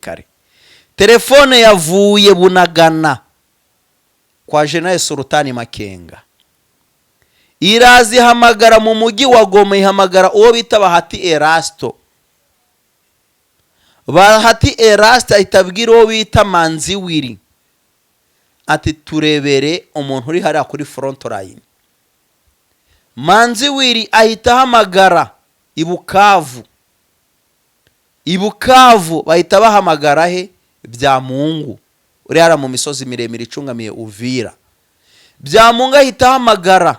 Kare telefone yavuye Bunagana kwa General Sultani Makenga, iraza ihamagara mu mujyi wa Goma, ihamagara uwo bita Bahati Erasto. Bahati Erasto ahita abwira uwo bita Manzi Wiri ati: "Turebere umuntu uri hariya kuri front line." Manzi Wiri ahita ahamagara i Bukavu. I Bukavu bahita bahamagara he? Byamungu uri hariya mu misozi miremire icungamiye Uvira. Byamungu ahita ahamagara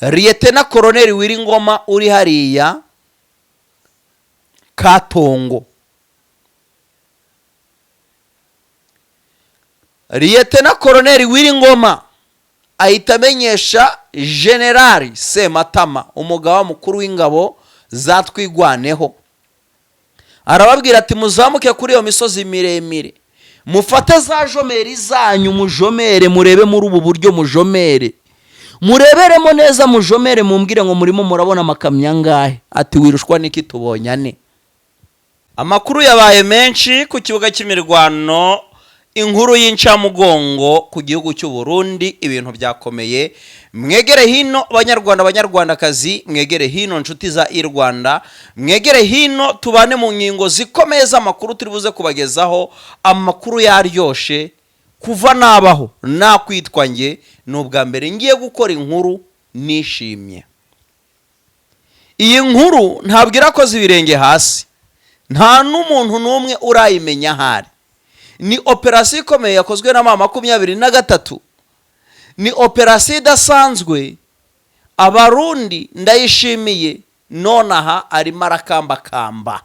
Lieutenant Colonel Wiringoma uri hariya Katongo. Lieutenant Colonel Wiringoma ahita amenyesha Generali Sematama, umugaba mukuru w'ingabo za Twigwaneho. Arababwira ati: "Muzamuke kuri iyo misozi miremire, mufate za jumelles zanyu, mujomere, murebe muri ubu buryo, mujomere, mureberemo neza, mujomere, mumbwire ngo murimo murabona amakamyo angahe." Ati: "Wirushwa n'iki? Tubonye ane." Amakuru yabaye menshi ku kibuga cy'imirwano, inkuru y'incamugongo ku gihugu cy'u Burundi, ibintu byakomeye. Mwegere hino Banyarwanda, Banyarwandakazi, mwegere hino nshuti za i Rwanda, mwegere hino tubane mu ngingo zikomeye z'amakuru turi buze kubagezaho. Amakuru yaryoshe. Kuva nabaho nakwitwa nge, ni ubwa mbere ngiye gukora inkuru nishimye. Iyi nkuru ntabwo irakoze ibirenge hasi, nta n'umuntu n'umwe urayimenya ahari. Ni operasiyo ikomeye yakozwe na M23, ni operasiyo idasanzwe. Abarundi, Ndayishimiye nonaha arimo arakambakamba.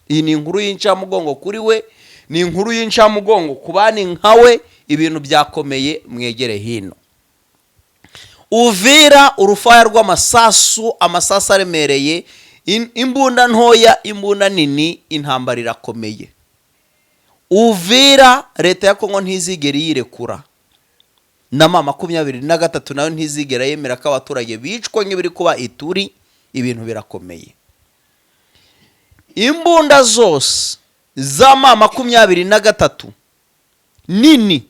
Iyi ni inkuru y'incamugongo kuri we, ni inkuru y'incamugongo ku bandi nka we. Ibintu byakomeye, mwegere hino. Uvira, urufaya rw'amasasu, amasasu aremereye, imbunda ntoya, imbunda nini, intambara irakomeye. Uvira leta ya Kongo ntizigera iyirekura, na M23 nayo ntizigera yemera ko abaturage bicwa nk'ibiri kuba Ituri. Ibintu birakomeye. Imbunda zose za M23 nini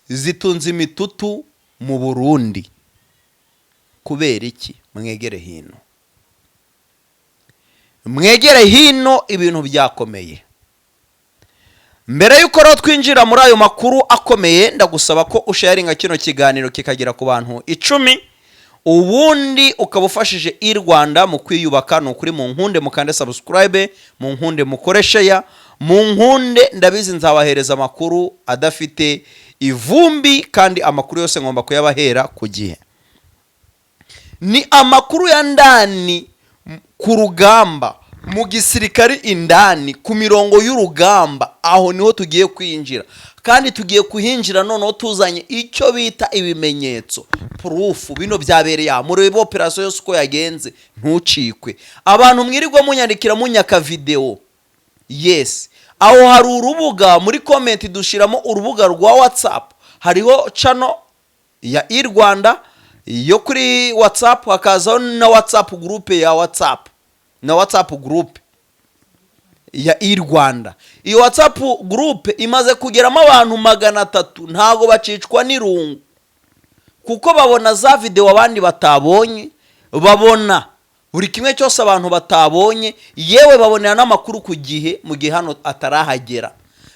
zitunze imitutu mu Burundi. Kubera iki? Mwegere hino, mwegere hino, ibintu byakomeye. Mbere y'uko rero twinjira muri ayo makuru akomeye, ndagusaba ko usharinga kino kiganiro kikagera ku bantu 10, ubundi ukaba ufashije i Rwanda mu kwiyubaka. Ni ukuri, mu nkunde mukande subscribe, mu nkunde mukore share, mu nkunde. Ndabizi nzabahereza amakuru adafite ivumbi, kandi amakuru yose ngomba kuyabahera ku gihe. Ni amakuru ya ndani ku rugamba, mu gisirikari indani ku mirongo y'urugamba. Aho niho tugiye kwinjira, kandi tugiye kuhinjira noneho tuzanye icyo bita ibimenyetso, proof. Bino byabereye aha, murebe operasiyo yose uko yagenze, ntucikwe. Abantu mwirirwa munyandikira munyaka videwo, yes, aho hari urubuga muri comment, dushyiramo urubuga rwa WhatsApp. Hariho channel ya i Rwanda yo kuri WhatsApp, hakazaho na WhatsApp group ya WhatsApp, na WhatsApp group ya i Rwanda. Iyo WhatsApp group imaze kugeramo abantu 300. Ntabwo bacicwa n'irungu kuko babona za videwo abandi batabonye, babona buri kimwe cyose abantu batabonye, yewe babonera n'amakuru ku gihe mu gihe hano atarahagera.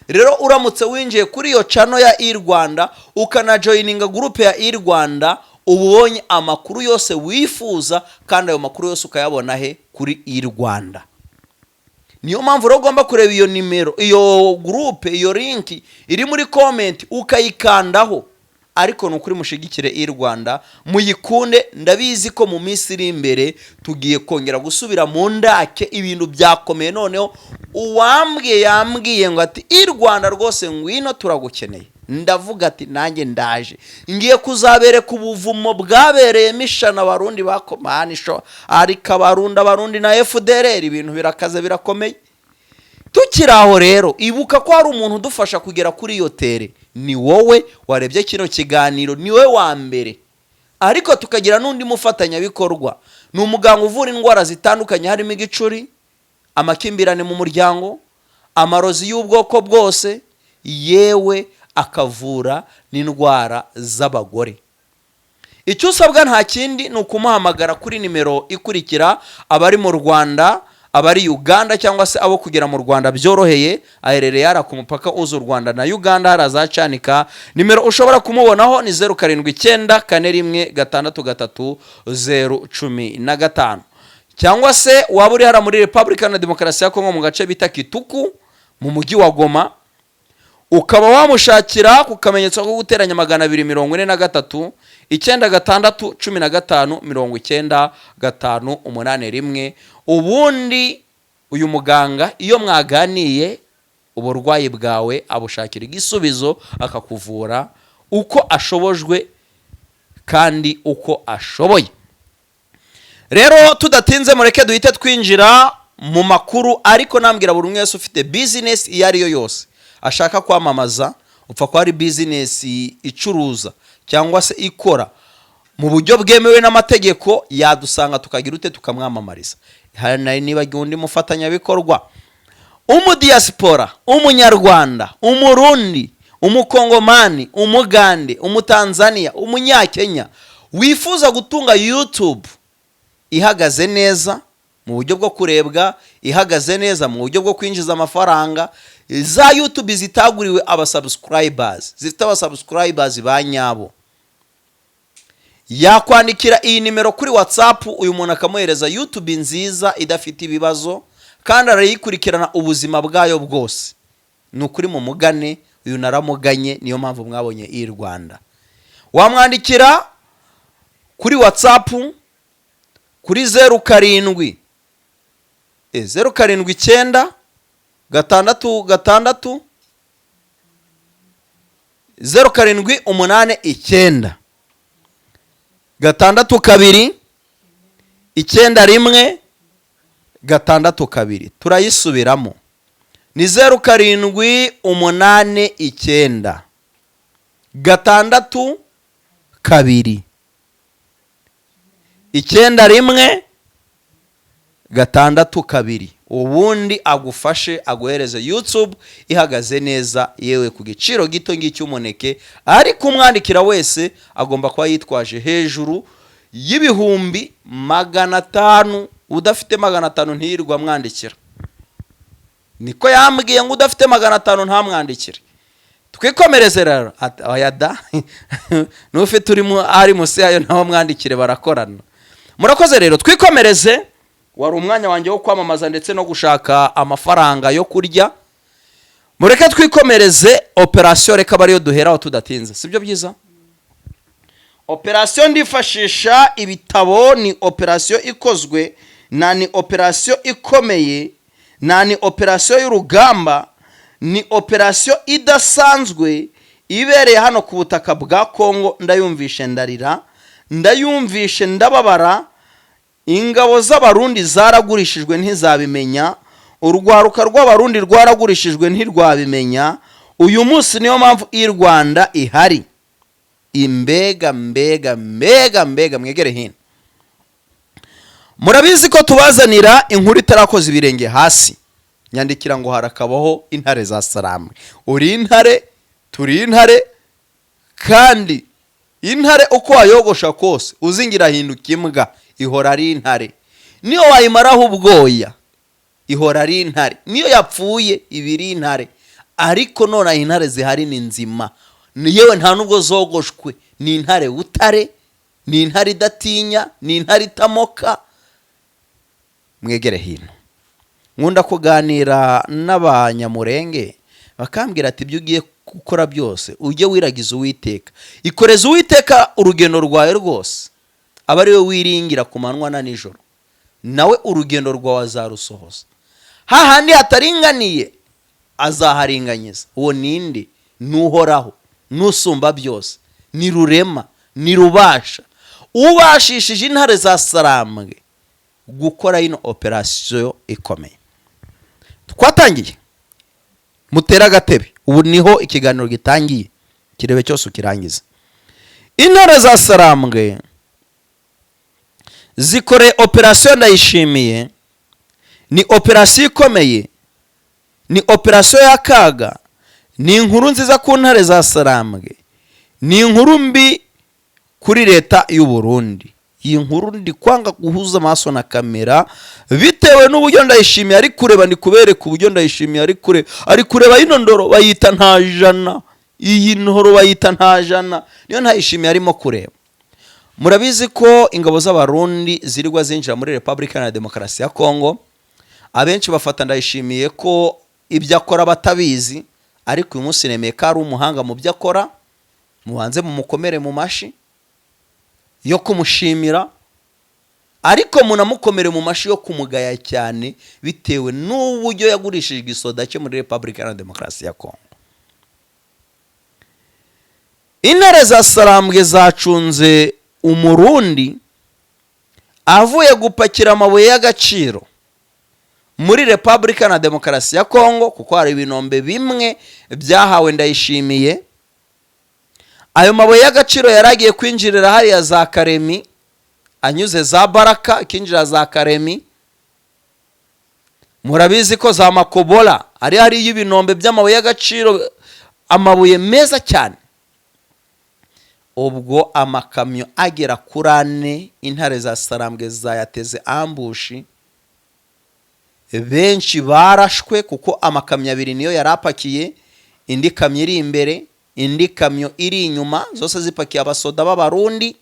Rero uramutse winjiye kuri iyo channel ya i Rwanda, ukanajoyininga group ya i Rwanda, uba ubonye amakuru yose wifuza, kandi ayo makuru yose ukayabona he? Kuri i Rwanda. Niyo mpamvu rero ugomba kureba iyo nimero, iyo group, iyo link iri muri comment, ukayikandaho. Ariko ni ukuri, mushigikire i Rwanda, muyikunde. Ndabizi ko mu minsi iri imbere tugiye kongera gusubira mu ndake. Ibintu byakomeye. Noneho uwambwiye yambwiye ngo ati: "I Rwanda rwose ngwino, turagukeneye." Ndavuga ati: "Nanjye ndaje." Ngiye kuzabereka ubuvumo bwabereyemo ishana Abarundi bakomanisho. Ariko Abarundi na FDLR, ibintu birakaze, birakomeye. Tukiri aho rero, ibuka ko hari umuntu udufasha kugera kuri iyo terrain. Ni wowe warebye kino kiganiro, ni wowe wa mbere. Ariko tukagira n'undi mufatanyabikorwa, ni umuganga uvura indwara zitandukanye, harimo igicuri. Amakimbirane mu muryango, amarozi y'ubwoko bwose, yewe akavura n'indwara z'abagore. Icyo usabwa nta kindi, ni ukumuhamagara kuri nimero ikurikira. Abari mu Rwanda, abari Uganda, cyangwa se abo kugera mu Rwanda byoroheye, aherereye hariya ku mupaka uza u Rwanda na Uganda, hariya za Cyanika. Nimero ushobora kumubonaho ni 0794163015. Cyangwa se waba uri hariya muri Repubulika na Demokarasi ya Kongo, mu gace bita Kituku, mu mujyi wa Goma, ukaba wamushakira ku kamenyetso ko guteranya 243 9615 90581. Ubundi uyu muganga iyo mwaganiye, uburwayi bwawe abushakira igisubizo, akakuvura uko ashobojwe kandi uko ashoboye. Rero tudatinze, mureke duhite twinjira mu makuru. Ariko nambwira buri umwe wese ufite bizinesi iyo ari yo yose ashaka kwamamaza, upfa kuba ari bizinesi icuruza cyangwa se ikora mu buryo bwemewe n'amategeko, yadusanga tukagira ute? Tukamwamamariza. Hari nibagiwe undi mufatanyabikorwa: umudiyasipora, umunyarwanda, umurundi, umukongomani, umugande, umutanzaniya, umunyakenya wifuza gutunga YouTube ihagaze neza mu buryo bwo kurebwa, ihagaze neza mu buryo bwo kwinjiza amafaranga, za YouTube zitaguriwe abasubscribers, zifite abasubscribers ba nyabo, yakwandikira iyi nimero kuri WhatsApp, uyu muntu akamuhereza YouTube nziza idafite ibibazo, kandi arayikurikirana ubuzima bwayo bwose. Ni ukuri, mu mugane uyu naramuganye, niyo mpamvu mwabonye iyi Rwanda. Wamwandikira kuri WhatsApp kuri 07 079 66 0789 62 91 62. Turayisubiramo, ni 0789 62 91 62. Ubundi agufashe, aguhereze YouTube ihagaze neza, yewe ku giciro gito ng'icy'umuneke. Ariko umwandikira wese agomba kuba yitwaje hejuru y'500,000. Udafite 500 ntiyirirwa amwandikira. Niko yambwiye ngo udafite 500 ntamwandikire. Twikomereze rero. Oya da, n'ufite urimo ari munsi yayo nawe mwandikire, barakorana. Murakoze rero, twikomereze. Wari umwanya wanjye wo kwamamaza ndetse no gushaka amafaranga yo kurya. Mureke twikomereze operasiyo, reka aba ariyo duheraho tudatinze, sibyo byiza? Operasiyo ndifashisha ibitabo, ni operasiyo ikozwe na, ni operasiyo ikomeye na, ni operasiyo y'urugamba, ni operasiyo idasanzwe ibereye hano ku butaka bwa Kongo. Ndayumvishe ndarira, ndayumvishe ndababara. Ingabo z'Abarundi zaragurishijwe ntizabimenya, urwaruka rw'Abarundi rwaragurishijwe ntirwabimenya. Uyu munsi niyo mpamvu i Rwanda ihari. Imbega, mbega, mbega, mbega! Mwegere hino. Murabizi ko tubazanira inkuru itarakoze ibirenge hasi. Nyandikira ngo harakabaho intare za Saramwe. Uri intare, turi intare, kandi intare uko wayogosha kose uzingira ahinduka imbwa, ihora ari intare. Niyo wayimaraho ubwoya ihora ari intare, niyo yapfuye iba iri intare. Ariko nonaha intare zihari ni nzima, yewe nta nubwo zogoshwe. Ni intare butare, ni intare idatinya, ni intare itamoka. Mwegere hino. Nkunda kuganira n'Abanyamurenge, bakambwira ati: "Ibyo ugiye gukora byose ujye wiragiza Uwiteka, ikoreza Uwiteka urugendo rwawe rwose, aba ari we wiringira ku manywa na nijoro, nawe urugendo rwawe azarusohoza. Hahandi hataringaniye azaharinganyiza." Uwo ninde? N'Uhoraho, n'Usumba byose, ni Rurema, ni Rubasha, ubashishije intare za Sarambwe gukora ino operasiyo ikomeye. Twatangiye, mutere agatebe, ubu niho ikiganiro gitangiye, kirebe cyose ukirangiza. Intare za Sarambwe zikoreye operasiyo Ndayishimiye. Ni operasiyo ikomeye, ni operasiyo y'akaga, ni inkuru nziza ku ntare za Sarambwe, ni inkuru mbi kuri leta y'u Burundi. Iyi nkuru ndi kwanga guhuza amaso na kamera bitewe n'uburyo Ndayishimiye ari kureba. Ni kubereka uburyo Ndayishimiye ari kureba, ari kureba ino ndoro bayita nta jana. Iyi ndoro bayita nta jana, niyo Ndayishimiye arimo kureba. Murabizi ko ingabo z'Abarundi zirirwa zinjira muri Repubulika Iharanira Demokarasi ya Kongo. Abenshi bafata Ndayishimiye ko ibyo akora batabizi, ariko uyu munsi nemeye ko ari umuhanga mu byo akora. Mubanze mumukomere mu mashi yo kumushimira, ariko munamukomere mu mashi yo kumugaya cyane bitewe n'uburyo yagurishije igisoda cye muri Repubulika Iharanira Demokarasi ya Kongo. Intare za Sarambwe zacunze Umurundi avuye gupakira amabuye y'agaciro muri Repubulika na Demokarasi ya Kongo, kuko hari ibinombe bimwe byahawe Ndayishimiye. Ayo mabuye y'agaciro yari agiye kwinjirira hariya za Karemi, anyuze za Baraka akinjira za Karemi. Murabizi ko za Makobola ari hariyo ibinombe by'amabuye y'agaciro, amabuye meza cyane. Ubwo amakamyo agera kuri ane, intare za Sarambwe zayateze ambush. Benshi barashwe, kuko amakamyo abiri niyo yari apakiye, indi kamyo iri imbere, indi kamyo iri inyuma, zose zipakiye abasoda b'Abarundi.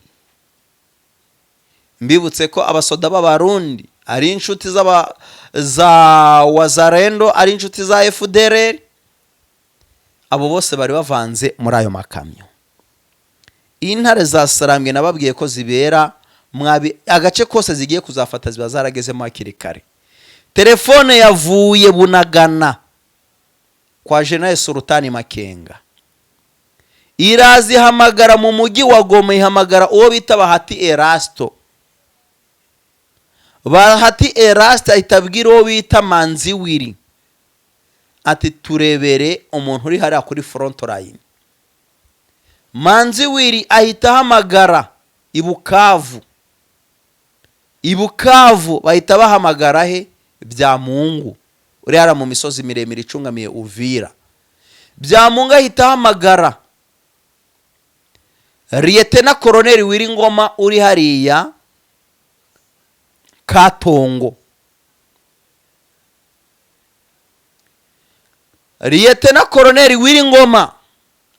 Mbibutse ko abasoda b'Abarundi ari inshuti za Wazalendo, ari inshuti za FDLR. Abo bose bari bavanze muri ayo makamyo. Intare za Sarambwe nababwiye ko zibera mwabi agace kose zigiye kuzafata, ziba zaragezemo hakiri kare. Telefone yavuye Bunagana kwa General Sultani Makenga, iraza ihamagara mu mujyi wa Goma, ihamagara uwo bita Bahati Erasto. Bahati Erasto ahita abwira uwo bita Manzi Wiri ati: "Turebere umuntu uri hariya kuri front line." Manzi Wiri ahita ahamagara i Bukavu. I Bukavu bahita bahamagara he? Byamungu uri hariya mu misozi miremire icungamiye Uvira. Byamungu ahita ahamagara Liyetena Koroneri Wiringoma uri hariya Katongo. Liyetena Koroneri Wiringoma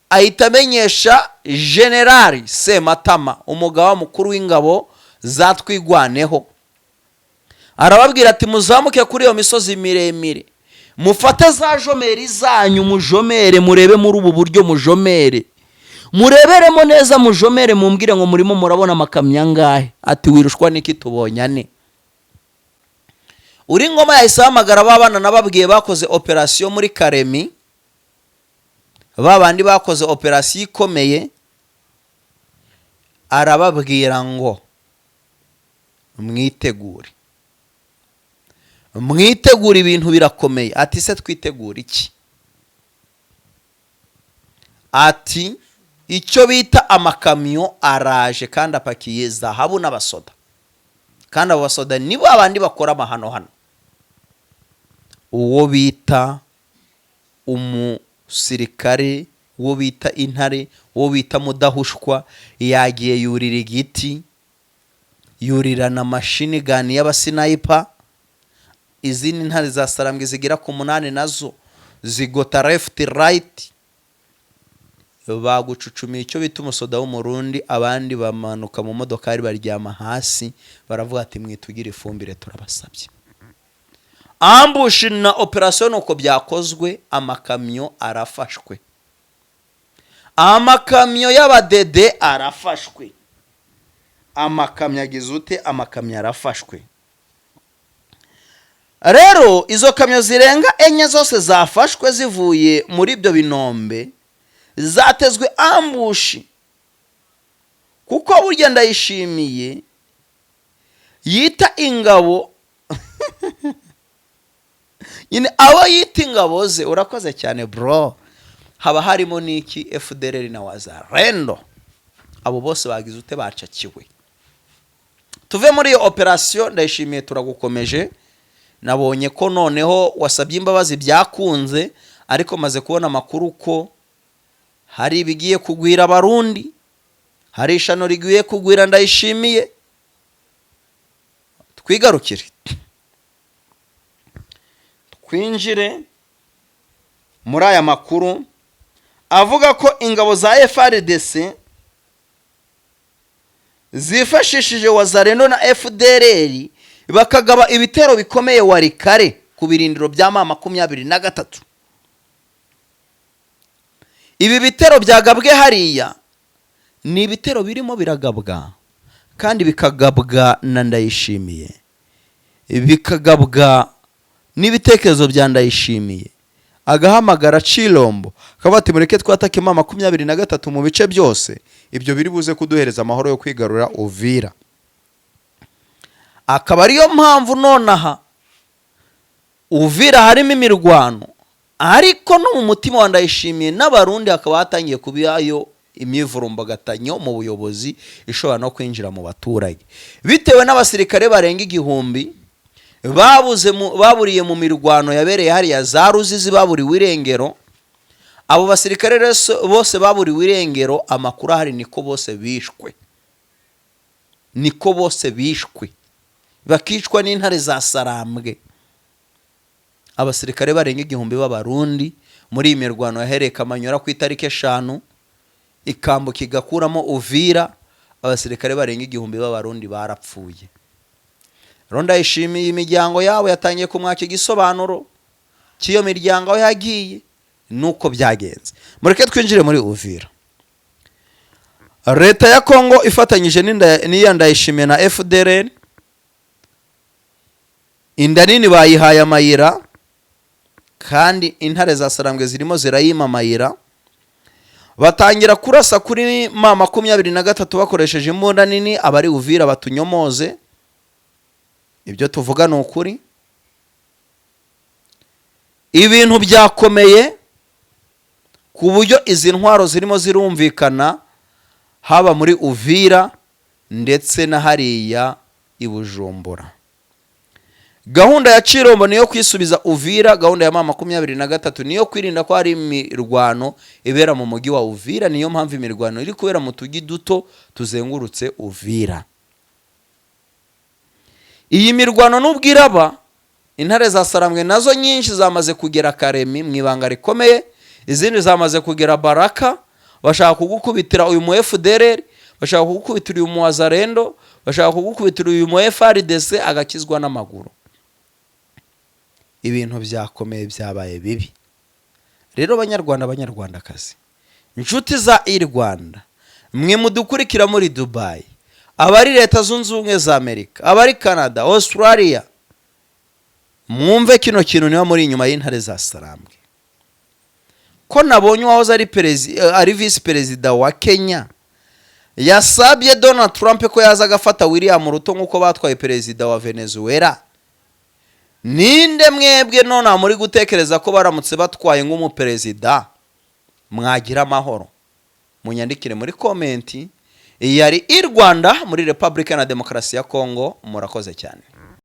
ahita amenyesha Generali Sematama, umugaba mukuru w'ingabo za Twigwaneho. Arababwira ati: "Muzamuke kuri iyo misozi miremire, mufate za jumelles zanyu, mujomere, murebe muri ubu buryo, mujomere, mureberemo neza, mujomere, mumbwire ngo murimo murabona amakamyo angahe?" Ati: "Wirushwa n'iki? Tubonye ane." Uri ngoma yahise ahamagara ba bana nababwiye bakoze operasiyo muri Karemi, ba bandi bakoze operasiyo ikomeye. Arababwira ngo: "Mwitegure, mwitegure, ibintu birakomeye." Ati: "Se twitegure iki?" Ati: "Icyo bita amakamyo araje kandi apakiye zahabu n'abasoda, kandi abo basoda ni ba bandi bakora amahano hano." Uwo bita umusirikare, uwo bita intare, uwo bita Mudahushwa, yagiye yurira igiti, yurirana machine gun y'abasniper. Izindi ntare za Sarambwe zigera ku munani nazo zigota left, right, bagucucumiye icyo bita umusoda w'Umurundi. Abandi bamanuka mu modokari, baryama hasi, baravuga ati: "Mwitugire ifumbire, turabasabye." Ambush na operasiyo ni uko byakozwe. Amakamyo arafashwe, amakamyo y'abadede arafashwe. Amakamyo agize ute? Amakamyo arafashwe. Rero izo kamyo zirenga enye zose zafashwe zivuye muri ibyo binombe, zatezwe ambush, kuko burya Ndayishimiye yita ingabo nyine, abo yita ingabo ze, urakoze cyane bro, haba harimo n'iki? FDLR na Wazalendo. Abo bose bagize ute? Bacakiwe. Tuve muri iyo operasiyo. Ndayishimiye, turagukomeje. Nabonye ko noneho wasabye imbabazi, byakunze, ariko maze kubona amakuru ko hari ibigiye kugwira Abarundi, hari ishano rigiye kugwira Ndayishimiye. Twigarukire, twinjire muri aya makuru avuga ko ingabo za FARDC zifashishije Wazalendo na FDLR bakagaba ibitero bikomeye Walikale ku birindiro bya M23. Ibi bitero byagabwe hariya ni ibitero birimo biragabwa kandi bikagabwa na Ndayishimiye, bikagabwa n'ibitekerezo bya Ndayishimiye, agahamagara Tshilombo akavuga ati: "Mureke twatake M23 mu bice byose, ibyo biri buze kuduhereza amahoro yo kwigarura Uvira." Akaba ariyo mpamvu nonaha Uvira harimo imirwano, ariko no mu mutima wa Ndayishimiye n'Abarundi hakaba hatangiye kubayo imyivurumbagatanyo mu buyobozi ishobora no kwinjira mu baturage, bitewe n'abasirikare barenga 1000 babuze baburiye mu mirwano yabereye hariya za Ruzizi, baburiwe irengero. Abo basirikare rero bose baburiwe irengero, amakuru ahari niko bose bishwe, niko bose bishwe, bakicwa n'intare za Sarambwe. Abasirikare barenga 1000 b'Abarundi muri iyi mirwano yahereye Kamanyora ku itariki 5, ikambuka igakuramo Uvira, abasirikare barenga 1000 b'Abarundi barapfuye. Rero Ndayishimiye, imiryango yabo yatangiye kumwaka igisobanuro cy'iyo miryango aho yagiye nuko byagenze. Mureke twinjire muri Uvira. Leta ya Kongo ifatanyije n'iya Ndayishimiye na FDLR, inda nini bayihaye amayira, kandi intare za Sarambwe zirimo zirayima amayira. Batangira kurasa kuri M23 bakoresheje imbunda nini. Abari Uvira batunyomoze, ibyo tuvuga ni ukuri. Ibintu byakomeye ku buryo izi ntwaro zirimo zirumvikana haba muri Uvira ndetse na hariya i Bujumbura. Gahunda ya Tshilombo niyo kwisubiza Uvira, gahunda ya M23 niyo kwirinda ko hari imirwano ibera mu mujyi wa Uvira. Niyo mpamvu imirwano iri kubera mu tujyi duto tuzengurutse Uvira. Iyi mirwano nubwo iraba, intare za Sarambwe nazo nyinshi zamaze kugera Karemi mu ibanga rikomeye, izindi zamaze kugera Baraka. Bashaka kugukubitira uyu mu FDLR, bashaka kugukubitira uyu mu Wazalendo, bashaka kugukubitira uyu mu FARDC agakizwa n'amaguru. Ibintu byakomeye, byabaye bibi. Rero Banyarwanda, Banyarwandakazi, inshuti za i Rwanda, mwe mudukurikira muri Dubayi, abari Leta Zunze Ubumwe za Amerika, abari Canada, Australia, mwumve kino kintu. Niba muri inyuma y'intare za Sarambwe, ko nabonye uwahoze ari ari visi perezida wa Kenya yasabye Donald Trump ko yaza agafata William Ruto nk'uko batwaye perezida wa Venezuela, ninde mwebwe none muri gutekereza ko baramutse batwaye nk'umuperezida mwagira amahoro? Munyandikire muri comment. Yari i Rwanda muri Repubulika na Demokarasi ya Kongo. Murakoze cyane.